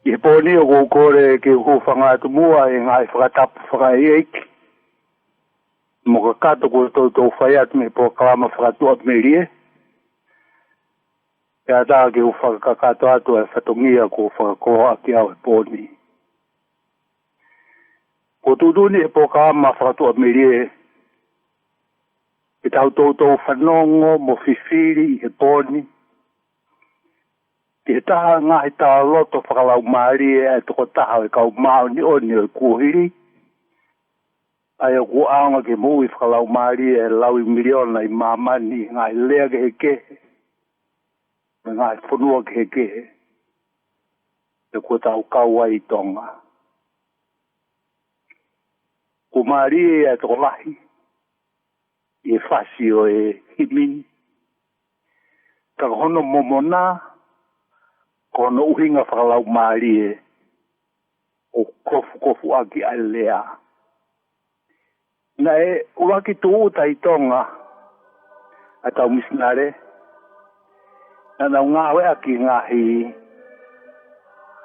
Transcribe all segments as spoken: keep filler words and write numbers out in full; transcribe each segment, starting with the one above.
ʻI he pō ni ʻoku ou kole ke u hūfanga atu muʻa ʻi he ngaahi fakatapu fakaʻeiʻeiki mo kakato kuo toutou fai atu mei he polokalama fakatuʻamelie. Pea ʻatā ke u fakakakato atu ʻa e fatongia kuo fakakoloaʻaki au he pō ni. Kuo tuʻutuʻuni ʻe he polokalama fakatuʻamelie ke tau toutou fanongo mo fifili ʻi he pō ni ki he taha ngaahi talaloto fakalaumālie ʻa e tokotaha ʻo e kau māʻoniʻoni ʻo e kuohili, ʻa ia ʻoku ʻaonga ki he moʻui fakalaumālie ʻa e laui miliona ʻi māmani ʻi he ngaahi lea kehekehe, mo e ngaahi fonua kehekehe, ʻa ia kuo tau kau ai ʻi Tonga. Kuo mālie ʻa e tokolahi ʻi he fasi ʻo e himi ni, ka ko hono momona, ko hono ʻuhinga fakalaumālie ʻoku kofukofuʻaki ʻa e lea. Naʻe ʻuluaki tūʻuta ʻi Tonga ʻa e kau misinale, naʻa nau ngāueʻaki e ngaahi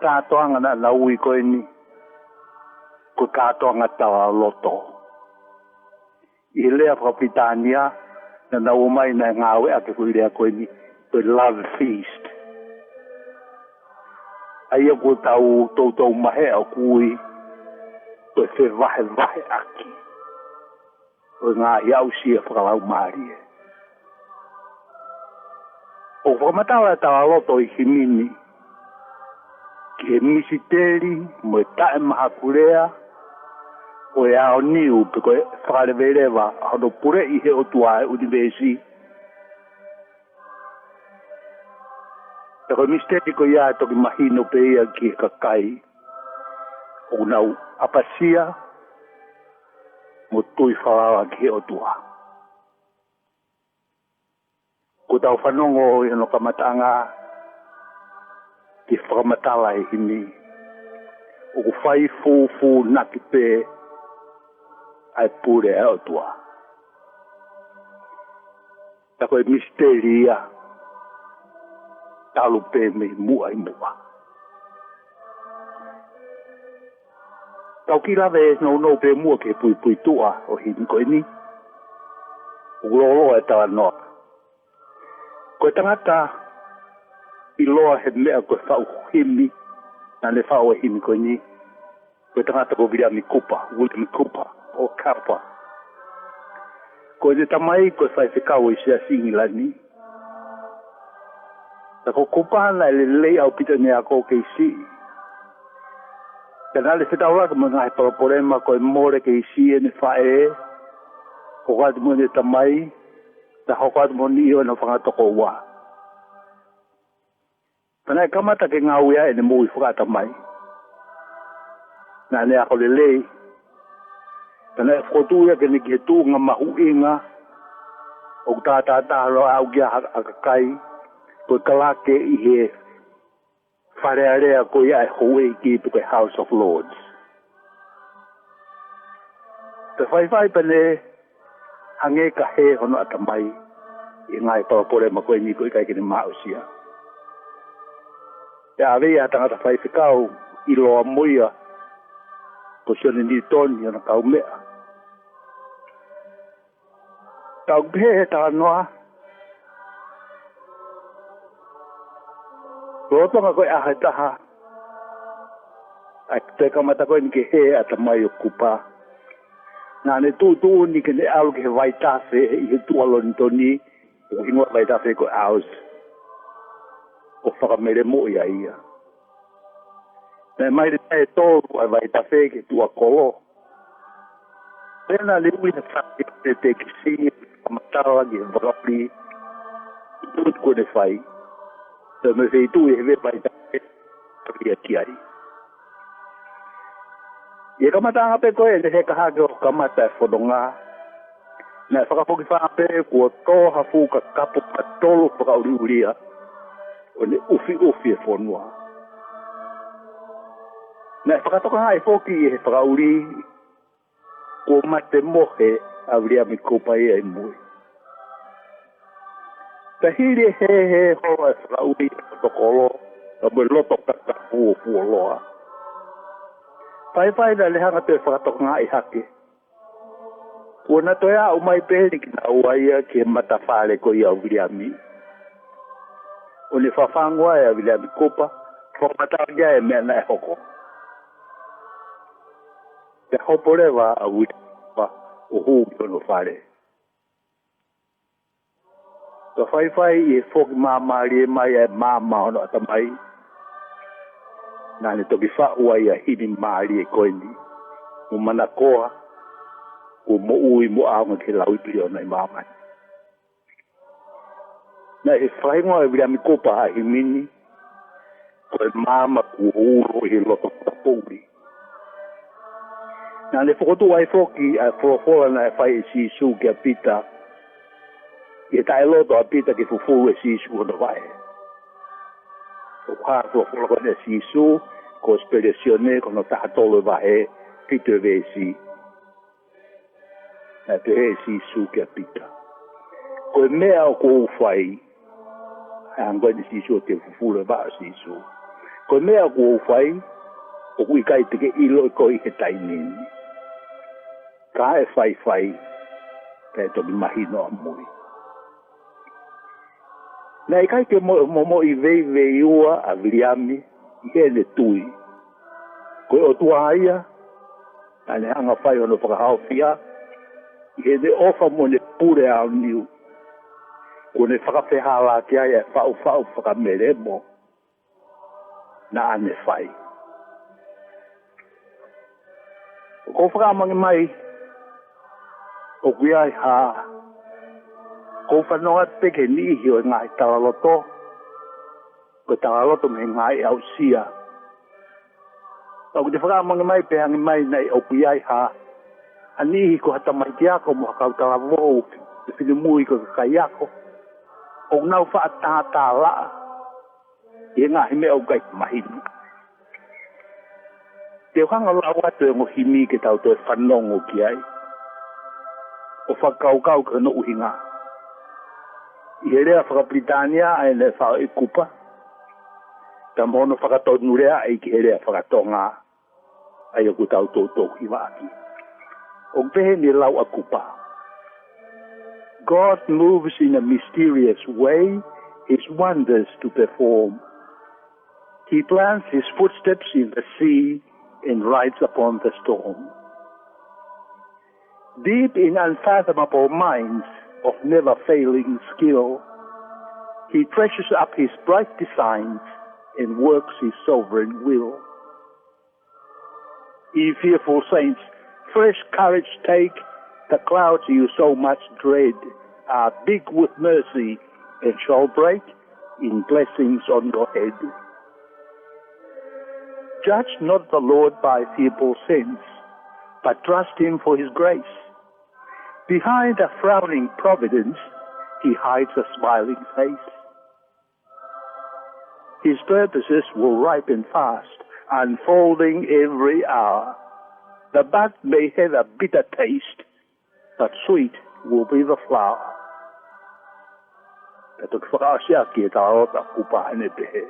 kātoanga naʻa nau ui ko eni ko e kātoanga talaloto. ʻI he lea fakapilitānia, naʻa nau ʻomai naʻe ngāueʻaki e foʻi lea ko eni ko e love feast. ʻA ia kuo tau toutou maheʻa ʻoku ui ko e fevahevaheʻaki ʻo e ngaahi aʻusia fakalaumālie. ʻOku fakamatala e talaloto ʻi he himi ni ki he misiteli mo e taʻemahakulea ʻo e aoniu pe ko e fakaleveleva ʻa hono puleʻi ʻe he ʻOtua e ʻunivēsi. Pea ko e misiteli ko ia ʻe toki mahino pē ia ki he kakai ʻoku nau ʻapasia mo tui falala ki he ʻOtua. Kuo tau fanongo ʻi hono kamataʻanga ki he fakamatala ʻe he himi, ʻoku fai fufūnaki pē ʻa e pule ʻa e ʻOtua. Pea ko e misiteli ia talu pē mei muʻa ʻi muʻa. Tau kiʻi lave nounou pē muʻa ki he puipuituʻa ʻo e himi ko eni. ʻOku lōloa e talanoa. Ko e tangata ʻiloa he meʻa ko e faʻu himi, naʻa ne faʻu e himi ko eni, ko e tangata ko Viliami Kupa, William Cooper, ʻo Cowper. Ko ʻene tamai ko e faifekau ʻi he Siasi ʻIngilani. Ka ko Kupa naʻe lelei ʻaupito ʻene ako kei siʻi. Ka naʻa ne fetaulaki mo e ngaahi palopalema ko e mole kei siʻi ʻene faʻē, hoko atu mo ʻene tamai, pea hoko atu mo e niʻihi ʻo ʻene fanga tokoua. Pea naʻe kamata ke ngāueʻi ʻene moʻui fakaʻatamai. Naʻa ne ako lelei. Pea naʻe fokotuʻu ia ke ne ki he tuʻunga mahuʻinga ʻoku tātātā loa aʻu ki ai ha kakai, ko e kalake ʻi he Fale Alea ko ia ʻa e houʻeiki pe ko e House of Lords. Pea faifai pea ne hangē ka hē hono ʻatamai ʻi he ngaahi palopalema ko eni ko e ʻikai ke ne maʻusia. Pea ʻave ia ha tangata faifekau ʻiloa mo ia ko Sione Nitoni ʻi hona kaumeʻa. Tau pehē he talanoa, lolotonga ko e ʻaho ʻe taha ʻa e toe kamata ko eni ke hē ʻatamai ʻo Kupa, naʻa ne tuʻutuʻuni ke ne ʻalu ki he vaitafe ʻi he tuʻa Lonitoni, ʻoku hingoa e vaitafe ko e Auzi, ʻo fakamelemoʻi ai ia. Naʻe maile taʻe tolu ʻa e vaitafe ki he tuʻa kolo. Pea naʻa ne ui ha fale ʻo e tekisi, fakamatala ki he fakaʻuli ʻi he tuʻi ko ē naʻe fai. Pea mo e feituʻu ʻi he vaitafe ʻa ia ki ai. ʻI he kamataʻanga pē ko ē ʻene heka hake ʻo kamata e fononga, naʻe fakafokifā pē kuo tō ha fuʻu kakapu katolu fakaʻuliʻulia ʻo ne ʻufiʻufi e fonua. Naʻe fakatokangaʻi foki ʻe he fakaʻuli kuo mate mohe ʻa Viliami Kupa ia ʻi mui. Pea hili e hēhē holo ʻa e fakaʻuli ʻa e potokolo, ʻa mo e loto kakapu ʻo fuoloa. Faifai naʻa ne hanga ʻo toe fakatokangaʻi hake. Kuo na toe aʻu mai pē eni kinaua ia ki he matafale ko ia ʻo Viliami. ʻO ne fafangu ai ʻa Viliami Kupa, fakamatala ki ai e meʻa naʻe hoko. Pea hopo leva ʻa Viliami Kupa ʻo hū ki hono fale. Ka faifai ʻi he foki māmālie mai ʻa e maama ʻo hono ʻatamai, naʻa ne toki faʻu ai ʻa e himi mālie ko eni, mo manakoa, kuo moʻui mo ʻaonga ki he lauipi ʻo na ʻi māmani. Naʻe fakahingoa ʻe Viliami Kupa ʻa e himi ni, ko e maama kuo ulo ʻi he loto fakapoʻuli. Naʻa ne fokotuʻu ai foki ʻa e folofola naʻe fai ʻe Sīsū kia Pita, ʻi he taʻeloto ʻa Pita ke fufulu ʻe Sīsū hono vaʻe. ʻOku hā e folofola ko eni ʻa Sīsū, Kosipeli ʻa Sione, ko hono taha tolu e vahe, fitu e veesi. Naʻe pehē ʻe Sīsū kia Pita, ko e meʻa ʻoku ou fai, ʻa e anga ko eni ʻa Sīsū ʻo te fufulu e vaʻe ʻo Sīsū. Ko e meʻa ʻoku ou fai, ʻoku ʻikai te ke ʻilo ʻe koe ʻi he taimi ni. Ka ʻe faifai, pea toki mahino ʻamui. Naʻe ʻikai ke mo, momoʻi veiveiua ʻa Viliami ʻi heʻene tui. Ko e ʻOtua ia, naʻa ne hanga ʻo fai hono fakahaofia, ʻi heʻene ʻofa mo ʻene pule aoniu. Kuo ne fakafehālaaki ai ʻa e faʻufaʻu fakamelemo naʻa ne fai. ʻOku ou fakaʻamangi mai, ʻoku ʻi ai ha, ʻoku ou fanongo atu pē ki he niʻihi ʻo e ngaahi talaloto, ko e talaloto mei he ngaahi aʻusia. ʻOku te fakaʻamangi mai pē hangē mai naʻe ʻoku ʻi ai ha, ha niʻihi ko ha tamaiki ako mo ha kau talavou, ʻe finemui ko e kakai ako. ʻOku nau faʻa tātālaʻa ʻi he ngaahi meʻa ʻoku ʻikai mahino. Te u hanga ʻo lau atu e ongo himi ke tau toe fanongo ki ai, ʻo fakakaukau ki hono ʻuhinga. ʻI he lea fakapilitānia ʻa ē naʻe faʻu ʻe Kupa, pea mo hono fakatonuleaʻi ki he lea fakatonga, ʻa ia ʻoku tau toutou hivaʻaki. ʻOku pehē ni e lau ʻa Kupa: God moves in a mysterious way his wonders to perform. He plants his footsteps in the sea and rides upon the storm. Deep in unfathomable minds of never failing skill, he treasures up his bright designs and works his sovereign will. Ye fearful saints, fresh courage take. The clouds you so much dread are big with mercy and shall break in blessings on your head. Judge not the Lord by feeble sense, but trust him for his grace. Behind a frowning providence, he hides a smiling face. His purposes will ripen fast, unfolding every hour. The bud may have a bitter taste, but sweet will be the flower. Pea toki fakaʻosi ʻaki e talaloto ʻa Kupa ʻo ne pehē: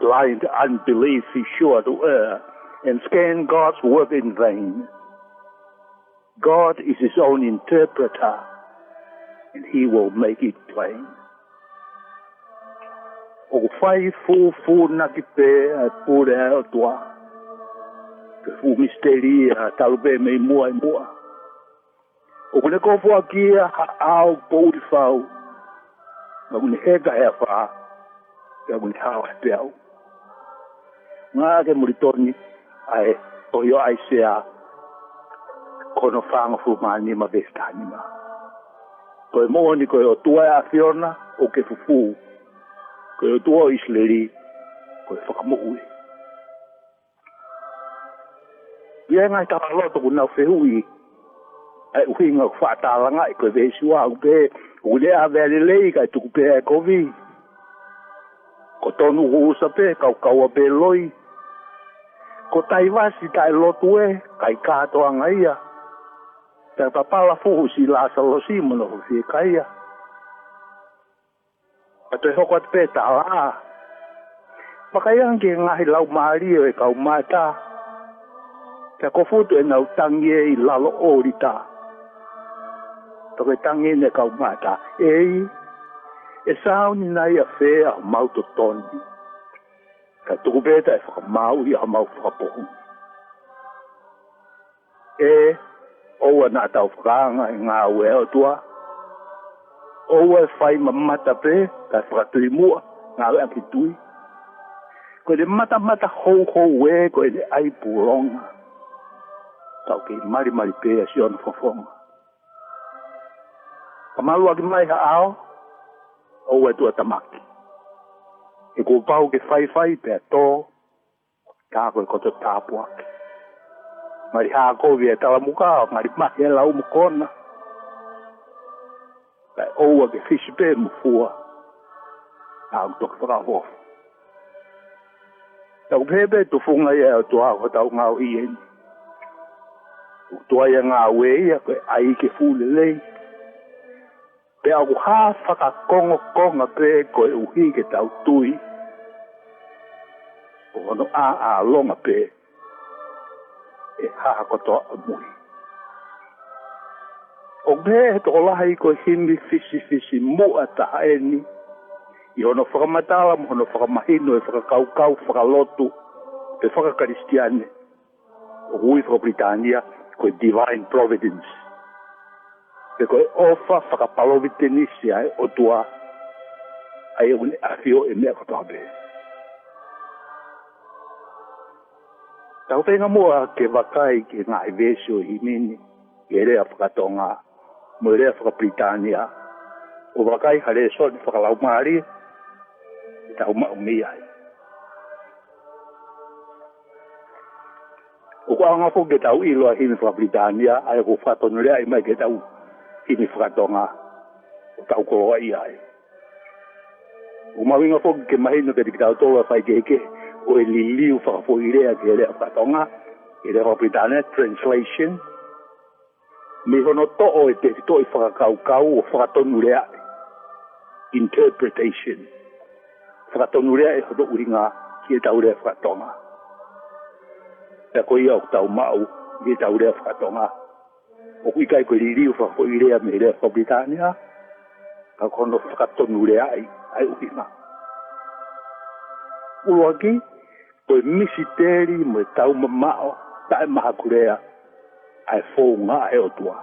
Blind unbelief is sure to err and scan God's work in vain. God is his own interpreter, and he will make it plain. ʻOku fai fufūnaki pē ʻa e pule ʻa e ʻOtua, ko e fuʻu misiteli ia talu pē mei muʻa ʻi muʻa. ʻOku ne kofuʻaki ia ha ʻao poʻuli fau, naʻa ne heka he afā, pea ʻoku ne hao he peau. Ngāueʻaki ʻe Molitoni ʻa e tohi ʻo ʻAisea, ko hono fāngofulu mā nima veesi taha nima. Ko e moʻoni ko e ʻOtua ʻa e ʻAfiona ʻoku ke fufū. Ko e ʻOtua ʻo ʻIsileli ko e Fakamoʻui. ʻI ai e ngaahi talaloto ʻoku nau fehuʻi ʻa e ʻuhinga ʻoku faʻa tālangaʻi ko e veesi ua, ʻoku pehē ʻoku ne ʻave ʻa e lelei kae tuku pē ʻa e kovi. Ko Tonu ʻoku usa pē, kaukaua pē loi. Ko Taivasi taʻelotu ē, ʻikai kātoanga ia. Taʻepapala fuhu siʻi Lāsalosi mo hono fiekaia. Pea toe hoko atu pē e tala: Vakai ange ki he ngaahi laumālie ʻo e kau mata, pea ko e fuʻu ʻenau tangi ʻi lalo ʻōlita. Pea ko e tangi ʻeni ʻa e kau mata: ʻEiki, ʻe sāuni nai ʻafē ʻa homau totonu, ka tuku pē taʻe fakamāuʻi ʻa homau fakapoʻuli? ʻE, ʻoua naʻa tau fakaanga ʻi he ngāue ʻa e ʻOtua. ʻOua ʻe fai mamata pē, kae fakatui muʻa, ngāueʻaki tui. Ko ʻene matamata houhou ē, ko ʻene ʻai pūlonga. Tau kei malimali pē ʻa siʻono fofonga. Ka maluʻaki mai ha ʻao, ʻoua ʻe tuʻatamaki. He kuo pau ke faifai pea tō, tā ko e koto tāpuaki. Ngali hākovi ʻa e talamuka, ngali mahi ʻa e laumokona. Kae ʻoua ke fisi pē mo fua, naʻa ku toki fakaofo. Tau pehē pē tufunga ia ʻa e ʻOtua ko ʻetau ngāue ʻeni. ʻOku tuai ʻa e ngāue ia ko e ʻai ke fuʻu lelei. Pea ʻoku hā fakakongokonga pē koeʻuhi ke tau tui, ko hono ʻāʻālonga pē ʻe hā kotoa ʻamui. ʻOku pehē ʻe he tokolahi ko e himi fisifisimuʻa taha ʻeni ʻi hono fakamatala mo hono fakamahino e fakakaukau fakalotu pe fakakalisitiane ʻoku ui fakaPilitānia ko e divine providence, pe ko e ʻofa fakapalōvitenisi ʻa e ʻOtua, ʻa ia ʻoku ne ʻafioʻi e meʻa kotoa pē. Tau feinga muʻa ke vakai ki he ngaahi veesi ʻo e himi ni ʻi he lea fakatonga mo e lea fakaPilitānia, ʻo vakai ha lēsoni fakalaumālie te tau maʻu mei ai. ʻOku ʻaonga foki ke tau ʻilo ʻa e himi fakaPilitānia, ʻa ia ʻoku fakatonuleaʻi mai ki heʻetau himi fakatonga, ʻo tau koloaʻia ai. ʻOku mahuʻinga foki ke mahino kiate kitautolu ʻa e faikehekehe ʻo e liliu fakafoʻilea ki he lea fakatonga, ki he lea fakaPilitānia, translation, mei hono toʻo e tefitoʻi fakakaukau ʻo fakatonuleaʻi, interpretation. Fakatonuleaʻi hono ʻuhinga ki heʻetau lea fakatonga. Pea ko ia ʻoku tau maʻu ʻi heʻetau lea fakatonga, ʻoku ʻikai ko e liliu fakafoʻilea mei he lea fakaPilitānia, ka ko hono fakatonuleaʻi ʻa e ʻuhinga. ʻUluaki, ko e misiteli mo e taumamaʻo taʻemahakulea ʻa e founga ʻa e ʻOtua.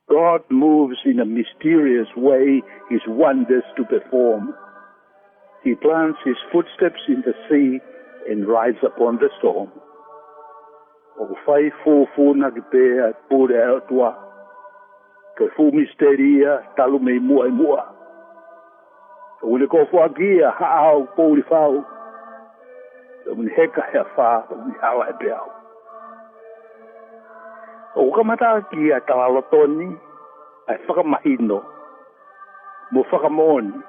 God moves in a mysterious way his wonders to perform. He plants his footsteps in the sea and rides upon the storm. ʻOku fai fūfūnaki pē ʻa e pule ʻa e ʻOtua. Ko e fuʻu misiteli ia talu mei muʻa ʻi muʻa. ʻOku ne kofuʻaki ia ha ʻao poʻuli fau. ʻOku ne heka he afā, ʻoku ne hala he peau. ʻOku kamata ʻaki ʻa e talaloto ni ʻa e fakamahino mo fakamoʻoni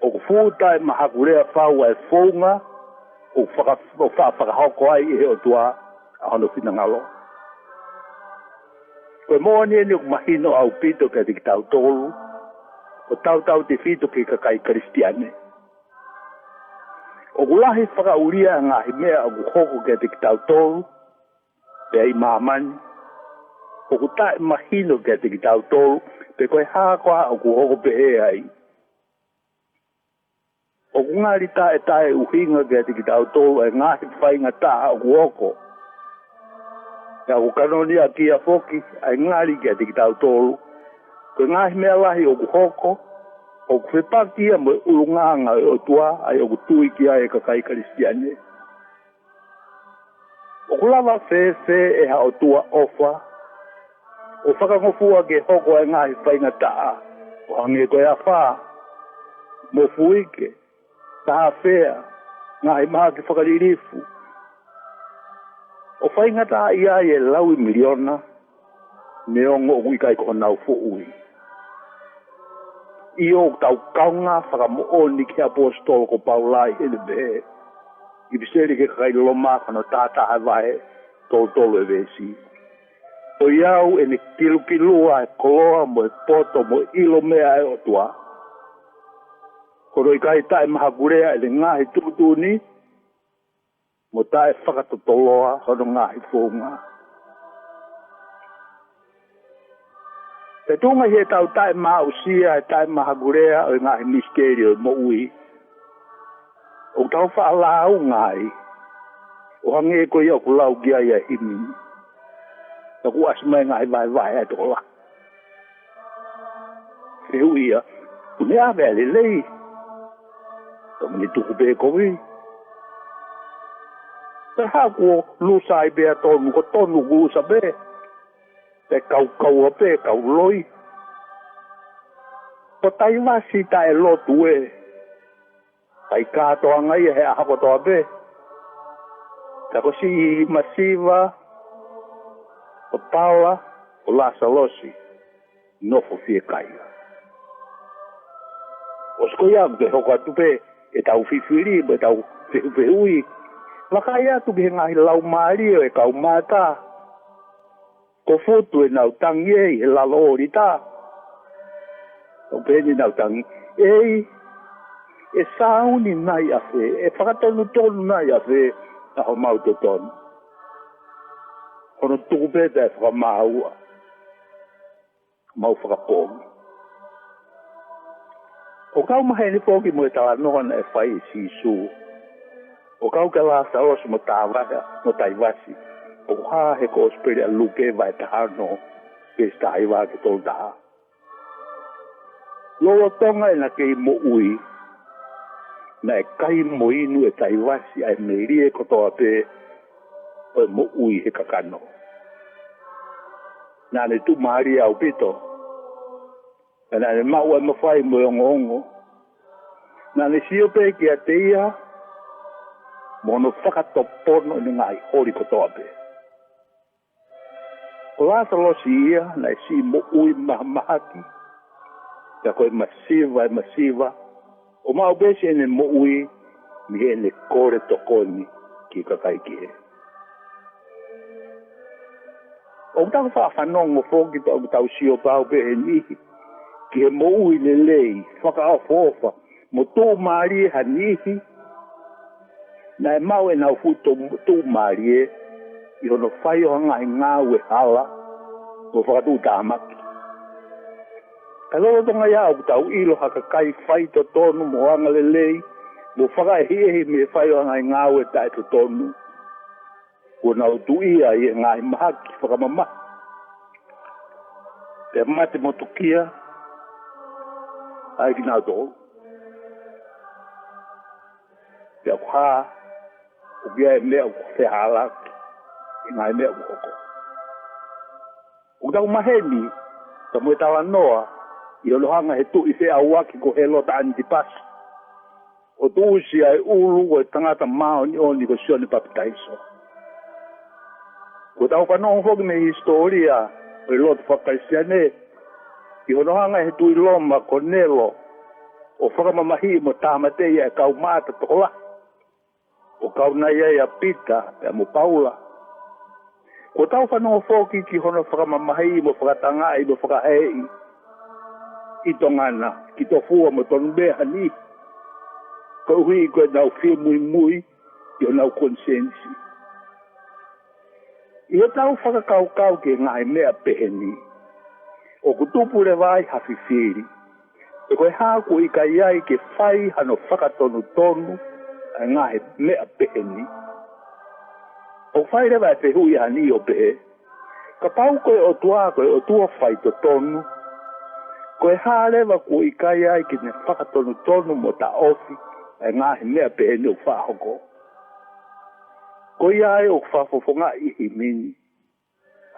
ʻoku fuʻu taʻemahakulea fau ʻa e founga ʻoku faka-, ʻoku faʻa fakahoko ai ʻe he ʻOtua ʻa hono finangalo. Ko e moʻoni ʻeni ʻoku mahino ʻaupito kiate kitautolu ʻo tautautefito ki he kakai Kalisitiane. ʻOku lahi fakaʻulia ʻa e ngaahi meʻa ʻoku hoko kiate kitautolu pea ʻi māmani, ʻoku taʻemahino kiate kitautolu pe ko e hā koā ʻoku hoko pehē ai. ʻOku ngali taʻetaʻeʻuhinga kiate kitautolu ʻa e ngaahi faingataʻa ʻoku hoko. Pea ʻoku kanoniʻaki ia foki ʻa e ngali kiate kitautolu ko e ngaahi meʻa lahi ʻoku hoko, ʻoku fepaki ia mo e ʻulungaanga ʻo e ʻOtua, ʻa ia ʻoku tui ki ai e kakai Kalisitiane. ʻOku lava fēfē ʻe ha ʻOtua ʻofa ʻo fakangofua ke hoko ʻa e ngaahi faingataʻa ʻo hangē ko e afā, mofuike, tāfea, ngaahi mahaki fakalilifu, ʻo faingataʻaʻia ai e laui miliona, neongo ʻoku ʻikai ko honau foʻui? ʻIo, ʻoku tau kaungā fakamoʻoni ki he ʻaposetolo ko Paula ʻi heʻene pehē ʻi he ʻipiseli ki he kakai Loma, ko hono tahataha vahe, tolutolu e veesi: ʻOiauē, ʻe kilukilua e koloa mo e poto mo e ʻilo meʻa ʻa e ʻOtua, Ko hono ʻikai taʻemahakulea ʻene ngaahi tuʻutuʻuni, mo taʻefakatotoloa hono ngaahi founga. Pea tuʻunga ʻi heʻetau taʻemaaʻusia e taʻemahakulea ʻo e ngaahi misiteli ʻo e moʻui, ʻoku tau faʻa lāunga ai, ʻo hangē ko ia ʻoku lau ki ai ʻa e himi ni. Ka kuo ʻasi mai e ngaahi vahevahe ʻa e tokolahi. Fehuʻia, ʻoku ne ʻave ʻa e lelei? Ka ʻoku ne tuku pē kovi. Pea hā kuo lusa ai pē ʻa tonu, ko tonu kuo lusa pē. Pea kaukaua pē, kau loi. Ko Taivasi taʻelotu ē. Kai kātoanga ia he ʻaho kotoa pē. Ka ko siʻi masiva, ko Paula, ko Lasalosi, nofo fiekaia. ʻOsi ko ia ʻoku toe hoko atu pē ʻetau fifili, mo ʻetau fehuʻifehuʻi. Vakai atu ki he ngaahi laumālie ʻo e kau Mātā. Ko Futu ʻenau tangi ē ʻi he lalo ʻōlita. ʻOku pehē ni ʻenau tangi: ʻEiki, ʻe sāuni nai ʻafē, ʻe fakatonutonu nai ʻafē ʻa homau totonu? Hono tuku pē taʻefakamāua, mau fakapoongi. ʻOku tau maheni foki mo e talanoa naʻe fai ʻe Sīsū ʻo kau kia Lasalosi mo Taiva-, mo Taivasi, ʻoku hā he Kosipeli ʻa Luke vahe taha ono, veesi taha hiva ki he tolu taha. Lolotonga ʻena kei moʻui, naʻe kai mo inu ʻe Taivasi ʻa e melie kotoa pē ʻo e moʻui he kakano. Naʻa ne tuʻumālie ʻaupito. Pea naʻa ne maʻu ʻa e mafai mo e ongoongo. Naʻa ne sio pē kiate ia mo hono fakatopono ʻene ngaahi holi kotoa pē. Ko Lasalosi ia naʻe siʻi moʻui mahamahaki, pea ko e masiva ʻe masiva, ʻo maʻu pē siʻene moʻui mei heʻene kole tokoni ki he kakai kehe. ʻOku tau faʻa fanongo foki pea ʻoku tau sio pau pē he niʻihi ki he moʻui lelei, fakaʻofoʻofa, mo tuʻumālie ha niʻihi naʻe maʻu ʻenau fuʻu tu-, tuʻumālie ʻi hono fai ʻo ha ngaahi ngāue hala mo fakatuʻutāmaki. Ka lolotonga ia ʻoku tau ʻilo ha kakai faitotonu mo angalelei mo fakaʻehiʻehi mei he fai ʻo ha ngaahi ngāue taʻetotonu, kuo nau tuʻia ʻi he ngaahi mahaki fakamamahi, pea mate motukia ai kinautolu. Pea ʻoku hā, ʻoku ʻi ai e meʻa ʻoku fehālaaki ʻi he ngaahi meʻa ʻoku hoko. ʻOku tau maheni pea mo e talanoa ʻi hono hanga ʻe he tuʻi feʻauaki ko Hēlota ʻAnitipasi ʻo tuʻusi ʻa e ʻulu ʻo e tangata māʻoniʻoni ko Sione Papitaiso. Kuo tau fanongo foki mei he hisitōlia ʻo e lotu faka-Kalisitiane ki hono hanga ʻe he tuʻi Loma ko Nelo ʻo fakamamahiʻi mo tāmateʻi ʻa e kau maʻata tokolahi, ʻo kau nai ai ʻa Pita pea mo Paula. Kuo tau fanongo foki ki hono fakamamahiʻi mo fakatangaʻi mo fakaheeʻi ʻi Tonga na ki Tofua mo Tonumea ha niʻihi, koeʻuhi ko ʻenau fie muimui ʻi honau konisēnisi. ʻI heʻetau fakakaukau ki he ngaahi meʻa peheni, ʻoku tupu leva ai ha fifili: pe ko e hā kuo ʻikai ai ke fai hano fakatonutonu ʻa e ngaahi meʻa peheni? ʻOku fai leva e fehuʻi ʻa ha niʻihi ʻo pehē, kapau ko e ʻOtua ko e ʻOtua faitotonu, ko e hā leva kuo ʻikai ai ke ne fakatonutonu mo taʻofi ʻa e ngaahi meʻa peheni ʻoku faʻa hoko? Ko ia ai ʻoku fakafofongaʻi ʻe he himi ni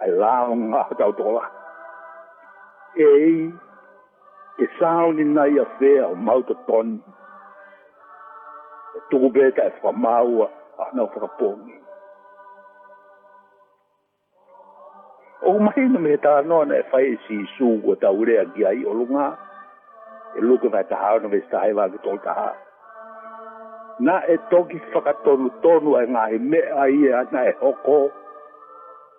ʻa e lāunga ʻa hotau tokolahi: ʻEiki, ʻe sāuni nai ʻafē ʻa homau totonu? ʻE tuku pē taʻefakamāua ʻa honau fakapoongi. ʻOku mahino mei he talanoa naʻe fai ʻe Sīsū kuo tau lea ki ai ʻolunga, ʻi he Luke vahe taha ono veesi taha hiva ki he tolu taha, naʻe toki fakatonutonu ʻa e ngaahi meʻa ia naʻe hoko,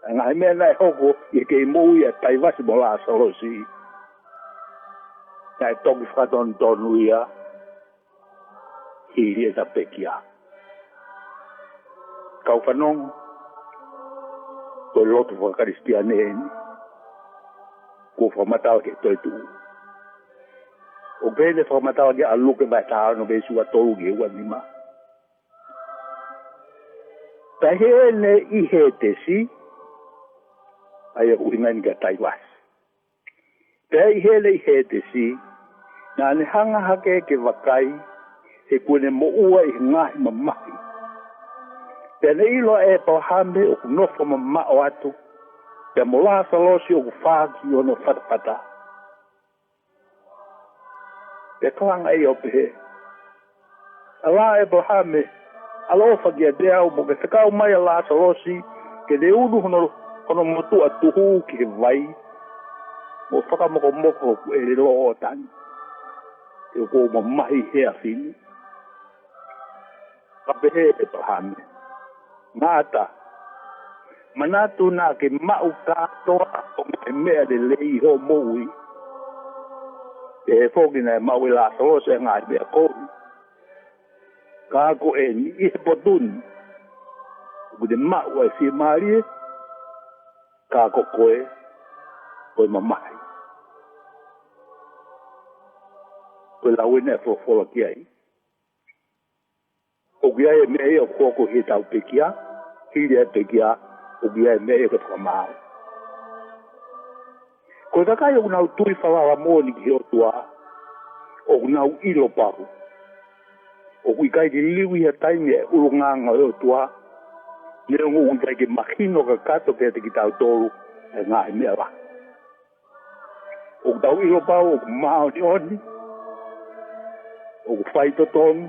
ʻa e ngaahi meʻa naʻe hoko ʻi he kei moʻui ʻa Taivasi mo Lasalosi. Naʻe toki fakatonutonu ia. ʻi he ʻetau pekia. Kau fanongo, ko e lotu faka-Kalisitiane eni, kuo fakamatala ki he toetuʻu. ʻOku pehē ʻene fakamatala ʻia Luke vahe taha ono veesi ua tolu ki he ua nima. Pea ʻi heʻene ʻi Hētesi, ʻa ia ʻoku ʻuhinga eni kia Taivasi. Pea ʻi heʻene ʻi Hētesi, naʻa ne hanga hake ke vakai, he kuo ne moʻua ʻi he ngaahi mamahi. Pea ne ʻilo ʻa ʻĒpalahame ʻoku nofo mamaʻo atu, pea mo Lāsalosi ʻoku fā ki hono fatafata. Pea kalanga ʻe ia ʻo pehē, ʻAlā ʻĒpalahame, ʻaloʻofa kiate au mo ke fekau mai ʻa Lāsalosi, ke ne unu hono, hono motuʻa tuhu ki he vai, mo fakamokomoko hoku ʻelelo ʻo tani, he ʻoku ou mamahi he efiafi ni. Ka pehē ʻe ʻĒpalahame, Ngata, manatu naʻa ke maʻu kātoa ʻo e meʻa lelei ʻi hoʻo moʻui. Pehē foki naʻe maʻu ʻe Lāsalosi ʻa e ngaahi meʻa kovi. Ka ko eni ʻi he potu ni, ʻoku te maʻu ʻa e fiemālie, ka ko koe, ko e mamahi. Ko e lau eni ʻa e folofola ki ai. ʻOku ʻi ai e meʻa ia ʻoku hoko ʻi heʻetau pekia, hili ʻa e pekia, ʻoku ʻi ai e meʻa ia ʻoku fakamaau. Ko e kakai ʻoku nau tui falala moʻoni ki he ʻOtua, ʻoku nau ʻilo pau. ʻOku ʻikai liliu ʻi ha taimi ʻa e ʻulungaanga ʻo e ʻOtua, neongo ʻoku ʻikai ke mahino kakato kiate kitautolu ʻa e ngaahi meʻa lahi. ʻOku tau ʻilo pau ʻoku māʻoniʻoni, ʻoku faitotonu,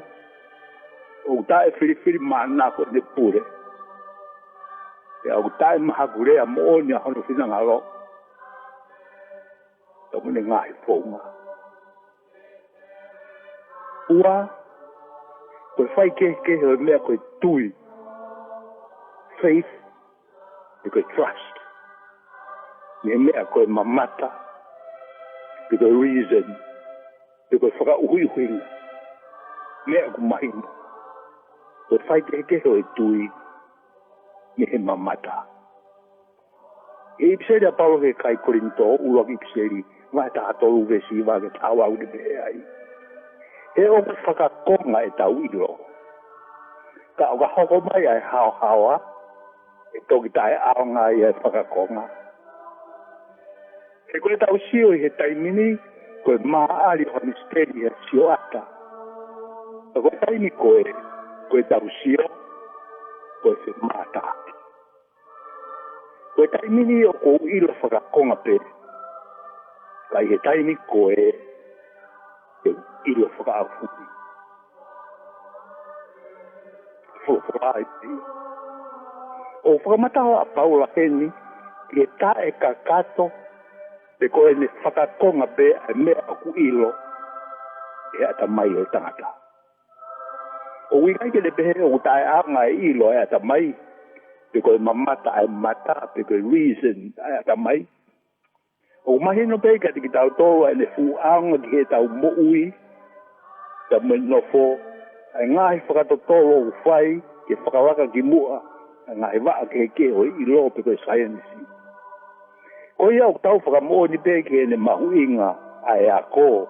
ʻoku taʻefilifilimānako ʻene pule, pea ʻoku taʻemahakulea moʻoni ʻa hono finangalo, pea mo ʻene ngaahi founga. Ua, ko e faikehekehe ʻo e meʻa ko e tui, faith, pe ko e trust, mei he meʻa ko e mamata, pe ko e reason, pe ko e fakaʻuhiʻuhinga, meʻa ʻoku mahino. Ko e faikehekehe ʻo e tui mei he mamata. ʻI he ʻipiseli ʻa Paula ki he kakai Kolinitō, ʻuluaki ʻipiseli, vahe taha tolu veesi hiva ki he taha ua, ʻoku ne pehē ai, He ʻoku fakakonga ʻetau ʻilo, ka ʻo ka hoko mai ʻa e haohaoa, ʻe toki taʻeʻaonga ia ʻa e fakakonga. He ko ʻetau sio ʻi he taimi ni, ko e māʻali ʻo ha misiteli ʻi ha sioʻata. Ka ko e taimi ko ē, ko ʻetau sio, ko e femātaaki. Ko e taimi ni ʻoku ou ʻilo fakakonga pē, ka ʻi he taimi ko ē, te u ʻilo fakaʻaufuli. Folofola ai pē. ʻOku fakamatala ʻa Paula heni ki he taʻekakato, pe ko ʻene fakakonga pē ʻa e meʻa ʻoku ʻilo ʻe he ʻatamai ʻo e tangata. ʻOku ʻikai ke ne pehē ʻoku taʻeʻaonga e ʻilo ʻa e ʻatamai, pe ko e mamata ʻa e mata, pe ko e reason ʻa e ʻatamai. ʻOku mahino pē kiate kitautolu ʻa ʻene fuʻu ʻaonga ki heʻetau moʻui, pea mo e nofo, ʻa e ngaahi fakatotolo ʻoku fai ke fakalaka ki muʻa ʻa e ngaahi vaʻa kehekehe ʻo e ʻilo pe ko e saienisi. Ko ia ʻoku tau fakamoʻoni pē ki heʻene mahuʻinga ʻa e ako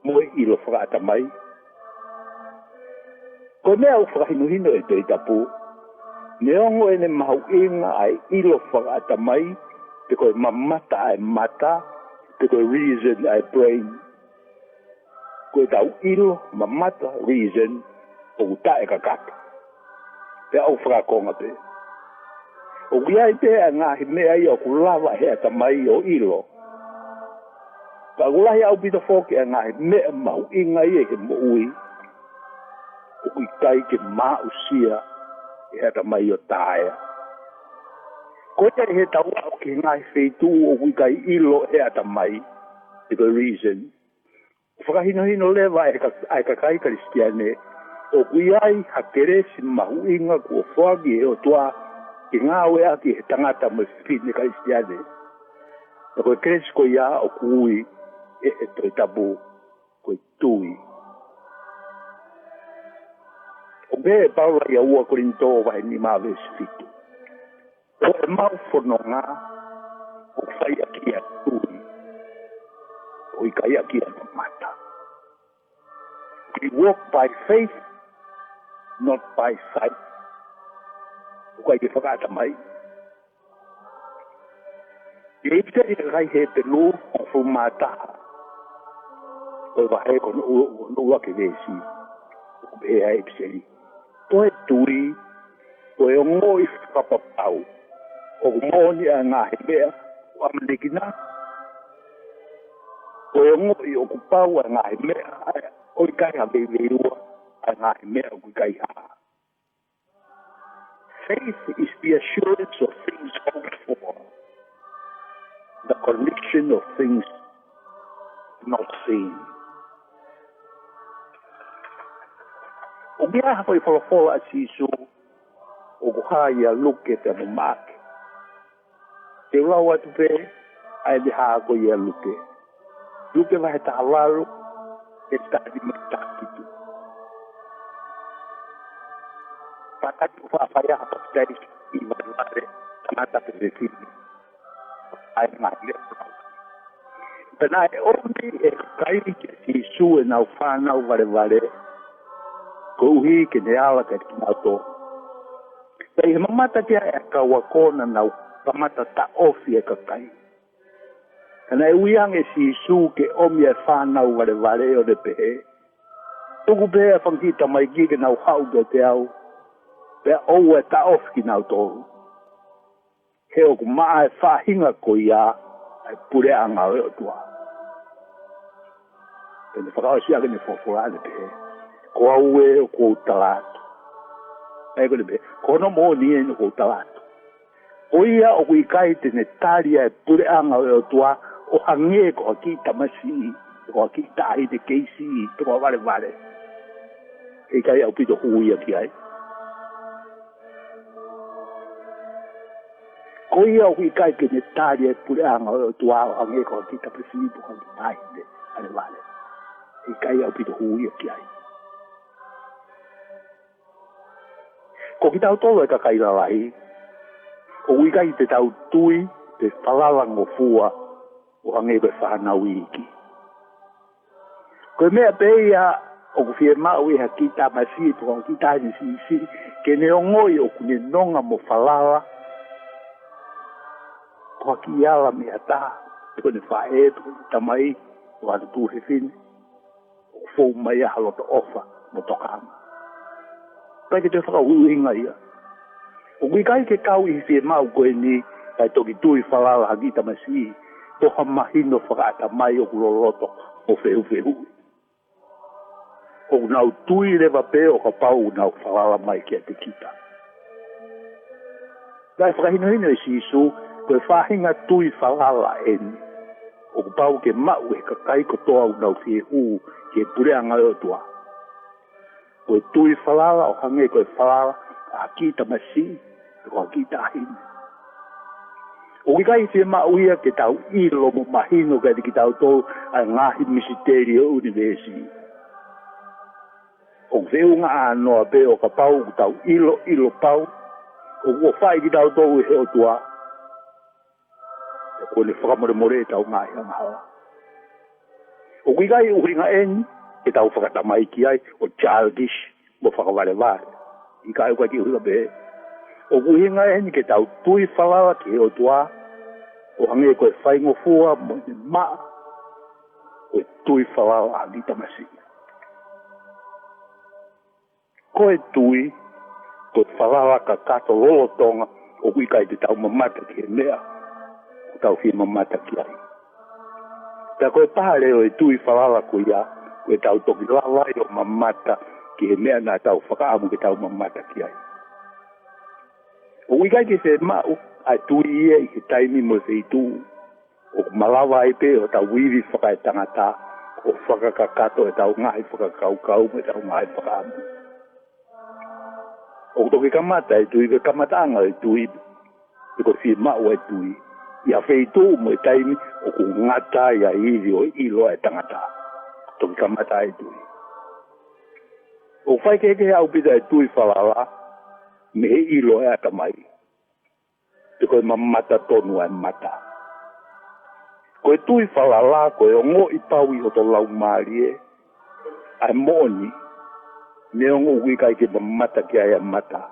mo e ʻilo fakaʻatamai. Ko e meʻa ʻoku fakahinohino ʻe he Tohi Tapu, neongo ʻene mahuʻinga ʻa e ʻilo fakaʻatamai, pe ko e mamata ʻa e mata, pe ko e reason ʻa e brain. Ko ʻetau ʻilo, mamata, reason, ʻoku taʻekakato. Pea ʻoku fakakonga pē. ʻOku ʻi ai pē ʻa e ngaahi meʻa ia ʻoku lava ʻe he ʻatamai ʻo ʻilo. Ka ʻoku lahi ʻaupito foki ʻa e ngaahi meʻa mahuʻinga ia ʻi he moʻui, ʻoku ʻikai ke maʻusia ʻe he ʻatamai ʻo taea. Ko ia ʻi heʻetau aʻu ki he ngaahi feituʻu ʻoku ʻikai ʻilo ʻe he ʻatamai, pe ko e reason, fakahinohino leva ʻe he ka-, ʻa e kakai Kalisitiane, ʻoku ʻi ai ha kelesi mahuʻinga kuo foaki ʻe he ʻOtua ke ngāueʻaki ʻe he tangata mo e fefine Kalisitiane. Pea ko e kelesi ko ia ʻoku ui ʻe he Tohi Tapu ko e tui. Pehē ʻe Paula ʻia ua Kolinitō vahe nima veesi fitu: Ko ʻemau fononga ʻoku fai ʻaki ʻa e tui, ʻoku ʻikai ʻaki ʻa e mamata. We walk by faith, not by sight. ʻOku ʻikai ke fakaʻatamai. ʻI he ʻipiseli ki he kakai Hepelū, hongofulu mā taha, ko e vahe ko hono ʻuluaki veesi, ʻoku pehē ʻe he ʻipiseli: Ko e tui, ko e ongoʻi fakapapau ʻoku moʻoni ʻa e ngaahi meʻa ʻoku ʻamanekina. Ko e ongoʻi ʻoku pau ʻa e ngaahi meʻa, ʻoku ʻikai ha veiveiua ʻa e ngaahi meʻa ʻoku ʻikai hā. Faith is the assurance of things hoped for, the conviction of things not seen. ʻOku ʻi ai ha foʻi folofola ʻa Sīsū ʻoku hā ʻia Luke pea mo Maʻake. Te u lau atu pē ʻa ʻene hā ko ia ʻia Luke. Luke vahe taha valu, veesi taha nima ki he taha fitu. Pea ka ʻi ai ha papitaiso ʻi valevale, tangata pe fefine, ʻa e ngaahi leʻo. Pea naʻe ʻomi ʻe he kakai kia Sīsū ʻenau fānau valevale, koeʻuhi ke ne ala kiate kinautolu. Pea ʻi he mamata ki ai ʻa e kau ako, naʻa nau kamata taʻofi ʻa e kakai. Ka naʻe ui ange ʻe Sīsū ke ʻomi ʻa e fānau valevale, ʻo ne pehē: Tuku pē ʻa e fanga kiʻi tamaiki ke nau haʻu kiate au, pea ʻoua ʻe taʻofi kinautolu, he ʻoku maʻa ʻa e faʻahinga ko ia ʻa e puleʻanga ʻo e ʻOtua. Pea ne fakaʻosi ʻaki ʻene folofola ʻo ne pehē: Ko au ē ʻoku ou tala atu. ʻA ia ko ʻene pehē, ko hono moʻoni eni ʻoku ou tala atu. Ko ia ʻoku ʻikai te ne tali ʻa e puleʻanga ʻo e ʻOtua ʻo hangē ko ha kiʻi tamasiʻi, ko ha kiʻi taʻahine kei siʻi, pe ko ha valevale, ʻe ʻikai ʻaupito hū ia ki ai. Ko ia ʻoku ʻikai ke ne tali ʻa e puleʻanga ʻo e ʻOtua ʻo hangē ko ha kiʻi tamasiʻi pe ko ha kiʻi taʻahine valevale, ʻe ʻikai ʻaupito hū ia ki ai. Ko kitautolu ʻa e kakai lalahi, ʻoku ʻikai te tau tui pe falala ngofua ʻo hangē ko e fānau iiki. Ko e meʻa pē ia ʻoku fiemaʻu ʻe ha kiʻi tamasiʻi pe ko ha kiʻi taʻahine siʻisiʻi, ke ne ongoʻi ʻoku ne nonga mo falala ko ha kiʻi ala mei ha taha, pe ko ʻene faʻē, pe ko ʻene tamai, pe ko ha tuofefine ʻoku fou mai ai ha loto ʻofa mo tokanga. ʻIkai ke toe fakaʻuhinga ia. ʻOku ʻikai ke kau ʻi he fiemaʻu ko eni ʻa e toki tui falala ha kiʻi tamasiʻi, pe ko ha mahino fakaʻatamai ʻoku loloto mo fehufehuʻi. ʻOku nau tui leva pē ʻo kapau ʻoku nau falala mai kiate kita. Naʻe fakahinohino ʻe Sīsū, ko e faʻahinga tui falala eni ʻoku pau ke maʻu ʻe he kakai kotoa ʻoku nau fie hū ki he puleʻanga ʻo e ʻOtua. Ko e tui falala ʻo hangē ko e falala ʻa ha kiʻi tamasiʻi, pe ko ha kiʻi taʻahine. ʻOku ʻikai fiemaʻu ia ke tau ʻilo mo mahino kiate kitautolu ʻa e ngaahi misiteli ʻo e ʻunivēsi. ʻOku feʻunga ʻānoa pē ʻo kapau ʻoku tau ʻilo, ʻilo pau ʻoku ʻofaʻi kitautolu ʻe he ʻOtua, pea kuo ne fakamolemoleʻi ʻetau ngaahi angahala. ʻOku ʻikai ʻuhinga eni ke tau fakatamai ki ai, ʻo childish mo fakavalevale. ʻIkai, ʻoku ʻikai ke ʻuhinga pehē. ʻOku ʻuhinga eni ke tau tui falala ki he ʻOtua ʻo hangē ko e faingofua mo ʻene maʻa ko e tui falala ʻa ha kiʻi tamasiʻi. Ko e tui, ko e falala kakato lolotonga ʻoku ʻikai te tau mamata ki he meʻa ʻoku tau fie mamata ki ai. Pea ko e pale ʻo e tui falala ko ia, ko ʻetau toki lava ai ʻo mamata ki he meʻa naʻa tau fakaʻamu ke tau mamata ki ai. ʻOku ʻikai ke fiemaʻu ʻa e tui ia ʻi he taimi mo e feituʻu ʻoku malava ai pē ʻo tau ivi fakaetangata, ʻo fakakakato ʻetau ngaahi fakakaukau mo ʻetau ngaahi fakaʻamu. ʻOku toki kamata e tui, ko e kamataʻanga e tui, pe ko e fiemaʻu e tui, ʻi ha feituʻu mo e taimi ʻoku ngata ai ʻa e ivi ʻo e ʻilo ʻa e tangata. Toki kamata e tui. ʻOku faikehekehe ʻaupito e tui falala mei he ʻilo ʻa e ʻatamai, pe ko e mamata tonu ʻa e mata. Ko e tui falala ko e ongoʻi pau ʻi hoto laumālie ʻa e moʻoni, neongo ʻoku ʻikai ke mamata ki ai ʻa e mata.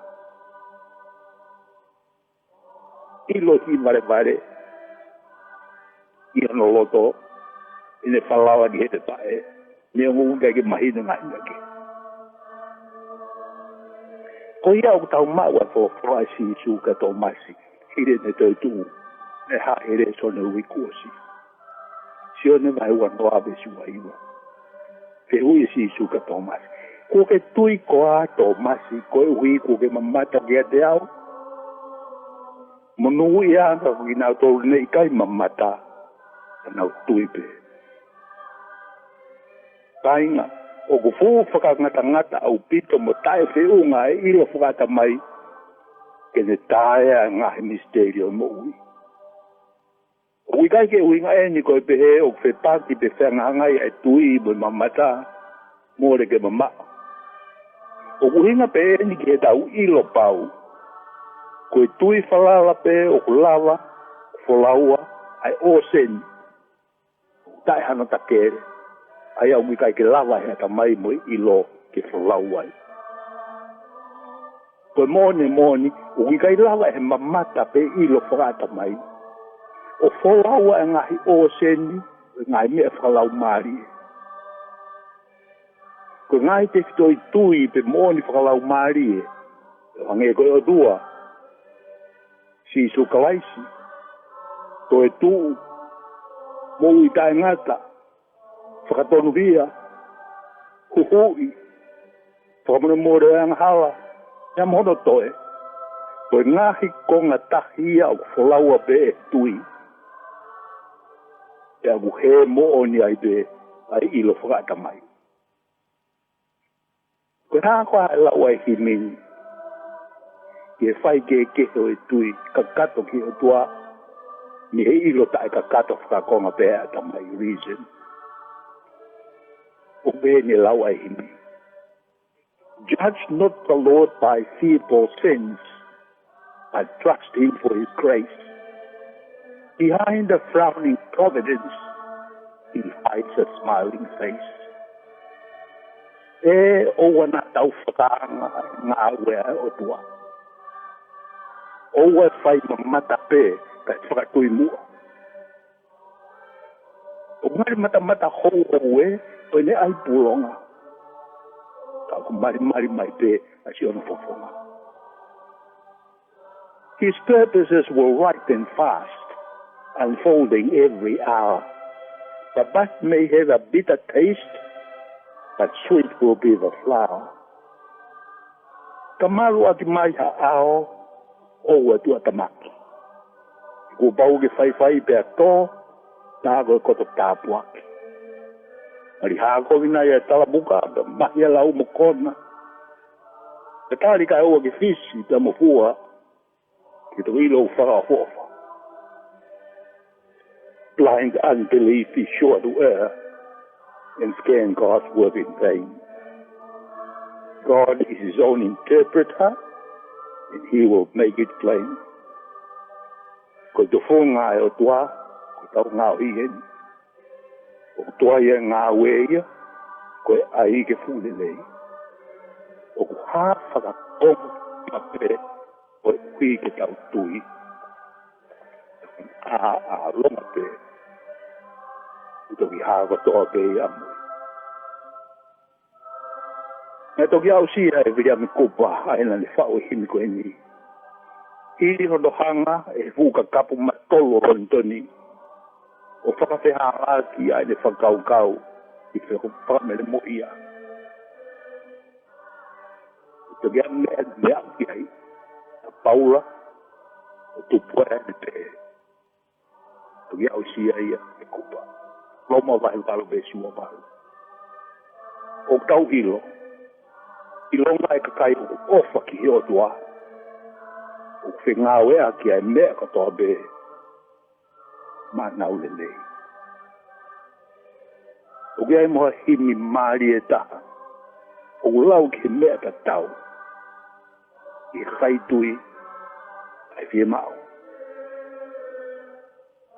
ʻIlo ʻi he valevale ʻi hono loto ʻene falala ki heʻene faʻē, neongo ʻoku ʻikai ke mahino e ngaahi meʻa kehe. Ko ia ʻoku tau maʻu ʻa e folofola ʻa Sīsū kia Tōmasi, hili ʻene toetuʻu, ʻi he lēsoni ʻo e uike kuo ʻosi. Sione vahe uanoa veesi uaiwa. Fehuʻi ʻe Sīsū kia Tōmasi: Kuo ke tui koā, Tōmasi, koeʻuhi kuo ke mamata kiate au? Monūʻia ange ko kinautolu ne ʻikai mamata, ka nau tui pē. Kāinga, ʻoku fuʻu fakangatangata ʻaupito mo taʻefeʻunga e ʻilo fakaʻatamai ke ne taea e ngaahi misiteli ʻo e moʻui. ʻOku ʻikai ke ʻuhinga eni ko e pehē ʻoku fepaki pe fehangahangai ʻa e tui mo e mamata, mole ke mamaʻo. ʻOku ʻuhinga pē eni ki heʻetau ʻilo pau ko e tui falala pē ʻoku lava ʻo folaua ʻa e ʻōseni taʻe hano takele, ʻa ia ʻoku ʻikai ke lava ʻe he ʻatamai mo e ʻilo ke folau ai. Ko e moʻoni, moʻoni, ʻoku ʻikai lava ʻe he mamata pe ʻilo fakaʻatamai ʻo folaua e ngaahi ʻōseni ʻo e ngaahi meʻa fakalaumālie. Ko e ngaahi tefitoʻi tui pe moʻoni fakalaumālie, ʻo hangē ko e ʻOtua, Sīsū Kalaisi, toetuʻu, moʻui taʻengata, fakatonuhia, huhuʻi, fakamolemole ʻo e angahala, pea mo hono toe. Ko e ngaahi konga tahi ia ʻoku folaua pē ʻe he tui, pea ʻoku hē moʻoni ai pē ʻa e ʻilo fakaʻatamai. Ko e hā koā e lau ʻa e himi ni ki he faikehekehe ʻo e tui kakato ki he ʻOtua mei he ʻilo taʻekakato fakakonga pē ʻa e ʻatamai, reason? ʻOku pehē ni e lau ʻa e himi: Judge not the Lord by fearful sins, but trust him for his grace. Behind the frowning providence, he hides a smiling face. ʻE, ʻoua naʻa tau fakaanga e ngāue ʻa e ʻOtua. ʻOua ʻe fai mamata pē kae fakatui muʻa. ʻOku mali matamata houhou ē ʻo ʻene ʻai pūlonga, ka ʻoku malimali mai pē ʻa siʻono fofonga. His purposes will ripen fast, unfolding every hour. The bud may have a bitter taste, but sweet will be the flower. Ka malu ʻaki mai ha ʻao, ʻoua ʻe tuʻatamaki. Kuo pau ke faifai pea tō, tā ko e koto tāpuaki. Mali hākovi nai ʻa e talapuka, pea mahi ʻa e lau mo kona. Pea tali kae ʻoua ke fisi pea mo fua, ke toki ʻilo ʻoku fakaʻofoʻofa. Blind unbelief is sure to err and scan God's work in vain. God is his own interpreter, and he will make it plain. Ko e tufunga ʻa e ʻOtua, ko ʻetau ngaohi eni. ʻOku tuai ʻa e ngāue ia, ko e ʻai ke fuʻu lelei. ʻOku hā fakakonga pē koeʻuhi ke tau tui. ʻA, ʻalonga pē, ʻe toki hā kotoa pē ia mo ia. Naʻe toki aʻusia ʻe Viliami Kupa ʻa ʻene faʻu e himi ko eni ʻi hono hanga ʻe he fuʻu kakapu matolu ʻo Lonitoni ʻo fakafehālaaki ʻa ʻene fakakaukau ʻi he fakamoʻui mo ia. Toki ʻa e meʻa, meʻa ki ai ʻa Paula ʻo tupu ai ʻene pehē. Toki aʻusia ia ʻe Kupa. Loma vahe valu veesi uavalu. ʻOku tau ʻilo, ʻilonga e kakai ʻoku ʻofa ki he ʻOtua, ʻoku fengāueʻaki ʻa e meʻa kotoa pē maʻa ʻenau lelei. ʻOku ʻi ai mo ha himi mālie ʻe taha ʻOku lau ki he meʻa tatau ʻi he kakai tui ʻa e fiemaʻu.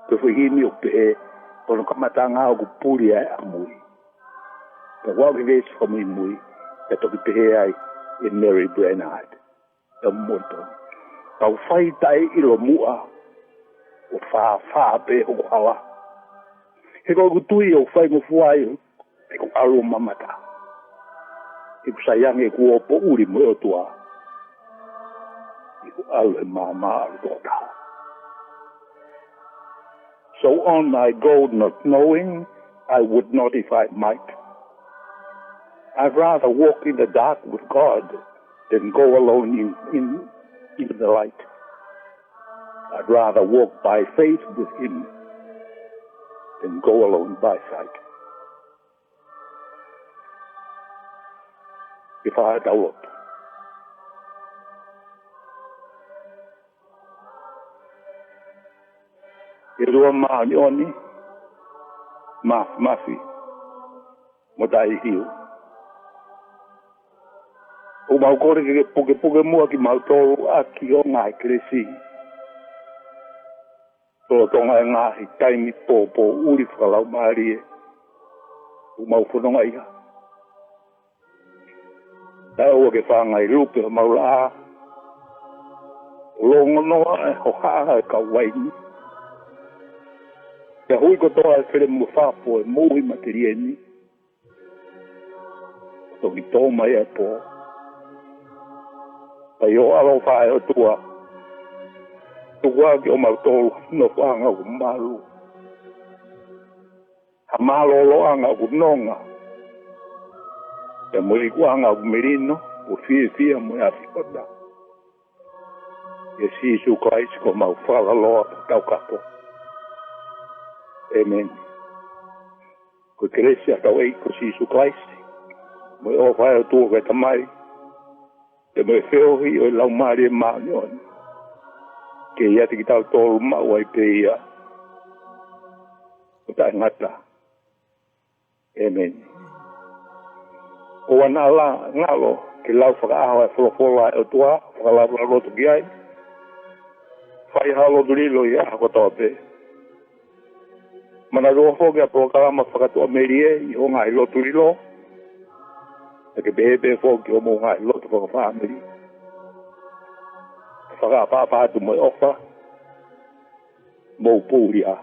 Ko e foʻi himi ʻoku pehē, ko hono kamataʻanga ʻoku puli ai ʻa e ʻamui. Ka ʻoku ʻi ai e veesi fakamuimui, ʻe toki pehē ai ʻe Mary Bernard, ʻe Morton: Kau fai taʻeʻilo muʻa, ʻo fāfā pē hoku hala. He ko ʻeku tui ʻoku faingofua ai ʻeku ʻalu ʻo mamata. He ʻoku sai ange ʻeku ō poʻuli mo e ʻOtua, ʻi heʻeku ʻalu he maama ʻalu toko taha. So on I go, not knowing, I would not if I might. I'd rather walk in the dark with God than go alone in, in, in the light. I'd rather walk by faith with him than go alone by sight. Ke fai ʻetau lotu. ʻE ʻOtua māʻoniʻoni, māfimafi, mo taʻehiu, ʻoku mau kole ke ke pukepuke muʻa kimautolu ʻaki ho ngaahi kelesi, lolotonga e ngaahi taimi pōpoʻuli fakalaumālie ʻoku mau fononga ai. Taʻeʻoua ke fāngai lupe homau laʻā, ʻo longonoa e hohaʻa e kau uaini, pea hui kotoa e felemu fafo e moʻui matelie ni, ʻo toki tō mai e pō. Ka ʻi ho ʻaloʻofa ʻe ʻOtua, tuku ā kiate kimautolu ha nofoʻanga ʻoku malu, ha mālōlōʻanga ʻoku nonga, pea mo e ikuʻanga ʻoku melino, ʻo fiefia mo e afi ʻota. ʻIa Sīsū Kalaisi ko homau Fakaloloa mo Taukapo. ʻĒmeni. Ko e kelesi ʻa hotau ʻEiki ko Sīsū Kalaisi, mo e ʻofa ʻa e ʻOtua ko e Tamai, pea mo e feohi ʻo e Laumālie Māʻoniʻoni, ke ʻiate kitautolu maʻu ai pē ia ʻo taʻengata. ʻĒmeni. ʻOua naʻa ngalo ke lau fakaʻaho e folofola ʻa e ʻOtua, fakalaulauloto ki ai, fai ha lotu lilo ʻi he ʻaho kotoa pē. Manatuʻi foki ʻa e polokalama fakatuʻamelie ʻi hoʻo ngaahi lotu lilo, pea ke pehē pē foki ʻi hoʻomou ngaahi lotu fakafāmili. Fakaʻapaʻapa atu mo e ʻofa, mou pūlia.